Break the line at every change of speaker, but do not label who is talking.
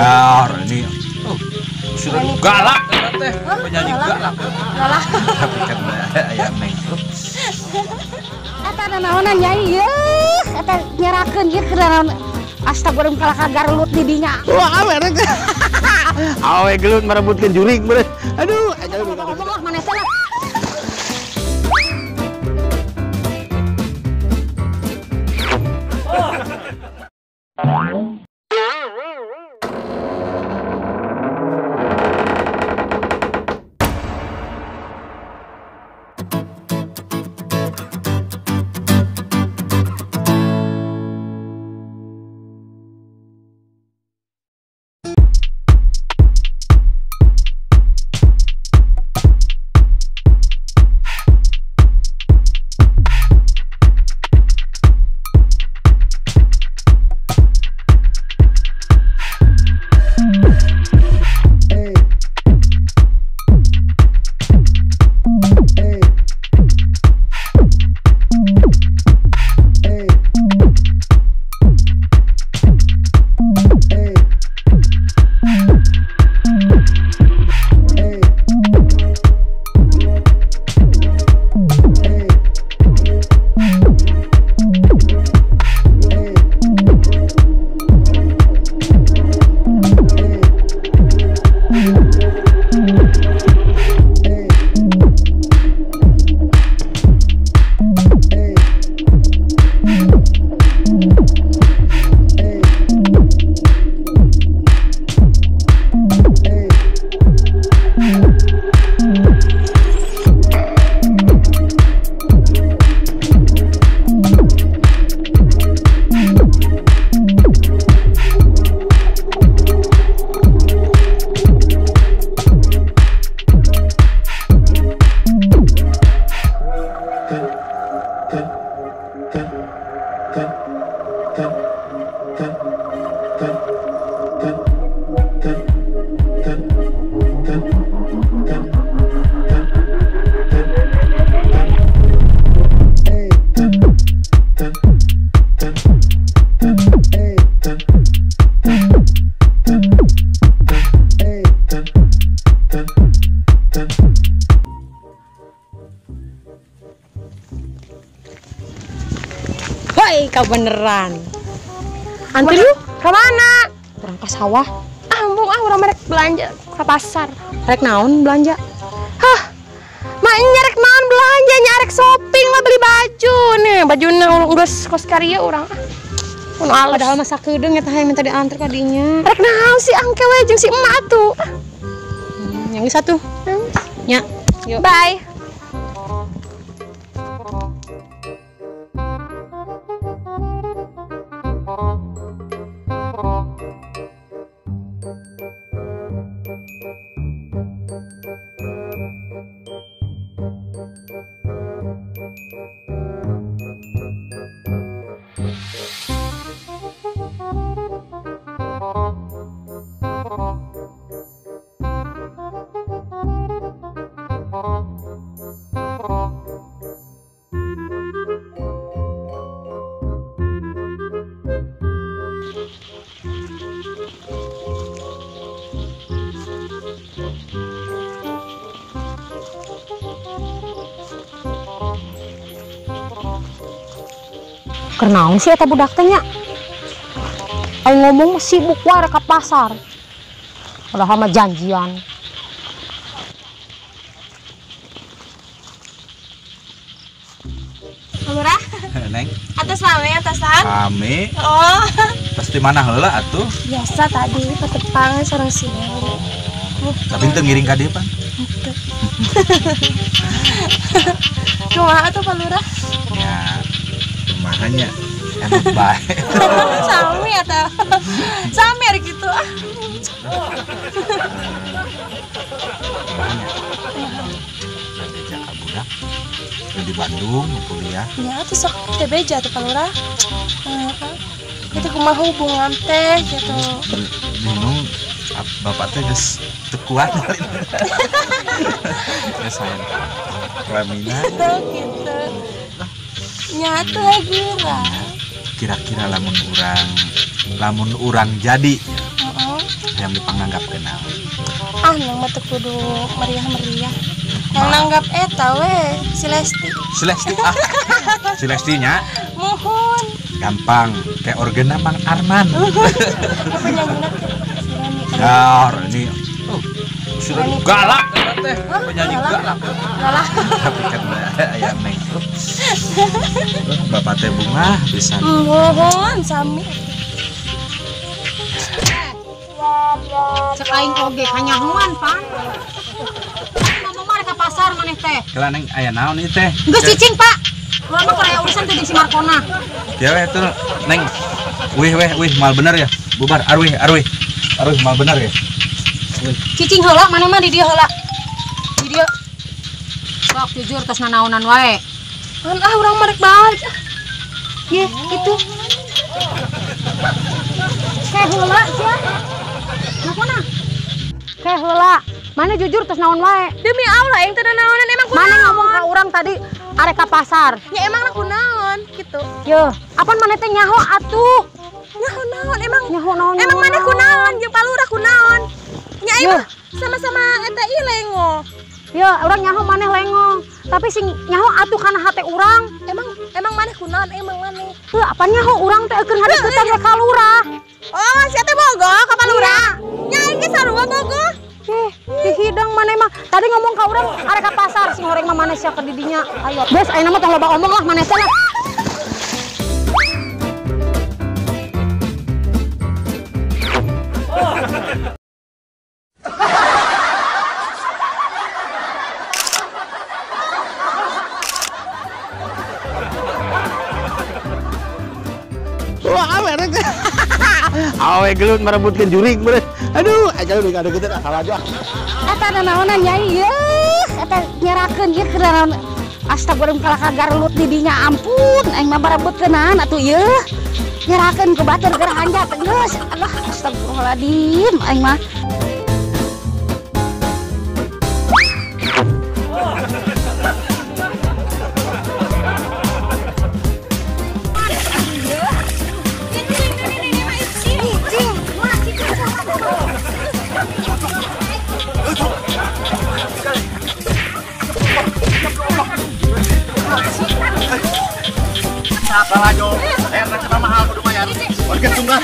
Ya, ini oh, sudah galak teh, penyanyi galak.
Galak.
Tapi kan aya neng.
Eta nanaonan nyai yeuh, eta nyerakeun ieu keur naon. Astagfirullah kalah ka garlut di dinya.
Wah, awe rek. Awe gelut merebutkeun jurig beres. Aduh,
ngomong lah maneh teh lah.
Hoi, kau beneran. Anti lu ke mana? Urang ke sawah.
Ah, embung ah urang rek belanja ke pasar.
Rek naon belanja?
Hah. Maknya rek naon belanja, nya rek shopping lah beli baju nih. Bajuna geus kos karya urang ah. Mun alus.
Padahal masa kedeung eta hayang minta diantar ka dinya.
Rek naon sih angke we jeung si emak atuh.
Yang satu. Nya. Yuk.
Bye.
Kenaon sih eta budak teh nya? Aing ngomong sibuk wae ka pasar. Padahal mah janjian.
Lurah.
Neng.
Atas rame atasan?
Rame.
Oh.
Pasti mana heula atuh?
Biasa tadi petepang sareng sini.
Oh. Tapi teu ngiring ka dieu pan?
Henteu. Kumaha atuh Pak Lurah?
Ya. Makanya enak bae.
Sami atau sami hari gitu ah.
Banyak. Beja ka budak. Di Bandung kuliah.
Ya atuh sok teh beja tuh Pak Lurah. Heeh. Itu kumaha hubungan teh gitu.
Bingung bapak teh geus teu kuat. Geus hayang kelaminan.
Gitu. Nyata lagi lah.
Kira-kira lamun urang jadi. Hayang dipanganggapkeun naon?
Ah, nang mah teu kudu meriah-meriah. Yang nanggap eta we si Lesti.
Si Lesti ah. Si Lesti nya.
Muhun.
Gampang, kayak organa Mang Arman.
Penyanyina si Reni.
Ya, Reni. Oh, sudah galak teh, penyanyi galak.
Galak.
Tapi kan aya neng. Bapak teh bunga pisan.
Muhun sami.
Cek aing oge kanyahoan pan. Ngomong mah ka pasar maneh teh.
Kela neng aya naon ieu teh?
Geus cicing, Pak. Urang mah keur aya urusan teh jeung si Markona.
Kieu we tuh neng. Wih weh wih mal bener ya. Bubar arwih arwih. Arwih mal bener ya. Wih.
Cicing heula maneh mah di dieu heula. Di dieu. Sok jujur tos nanaonan wae.
An ah urang mah rek balik.
Ye, kitu. Kayak heula sia. Markona. Kayak heula. Mana jujur tos naon wae?
Demi Allah aing teh nanaonan emang kunaon.
Mana ngomong ka urang tadi arek ka pasar.
Ya emangna kunaon gitu.
Yeuh, apan maneh teh nyaho atuh?
Nyaho naon emang?
Nyaho naon?
Emang maneh kunaon jeung Pak Lurah kunaon? Nya aing mah sama-sama eta ieu lengo.
Yeuh, urang nyaho maneh lengo. Tapi sing nyaho atuh kana hate urang.
Emang emang maneh kunaon? Emang maneh.
Heuh, apan nyaho urang teh eukeun hadeuketan we ka lurah.
Oh, sia teh bogoh ka Pak Lurah. Nya aing ge sarua bogoh.
Ih, dihidang maneh mah. Tadi ngomong ka urang arek ka pasar sing horeng mah maneh sia ke didinya. Ayo. Geus ayeuna mah tong loba omong lah maneh teh lah.
Wah, awe rek. Awe gelut merebutkeun jurig meureun. Aduh, aja lu gaduh kitu salah aja.
Eta nanaonan nyai yeuh, eta nyerakeun ieu keur naon. Astagfirullah kalaka garelut di dinya ampun, aing mah barebutkeunaan atuh ieu. Nyerakeun ku batur keur hanjat geus. Alah, astagfirullahaladzim aing mah.
Salah jo, air mahal kudu bayar. Warga tunggal.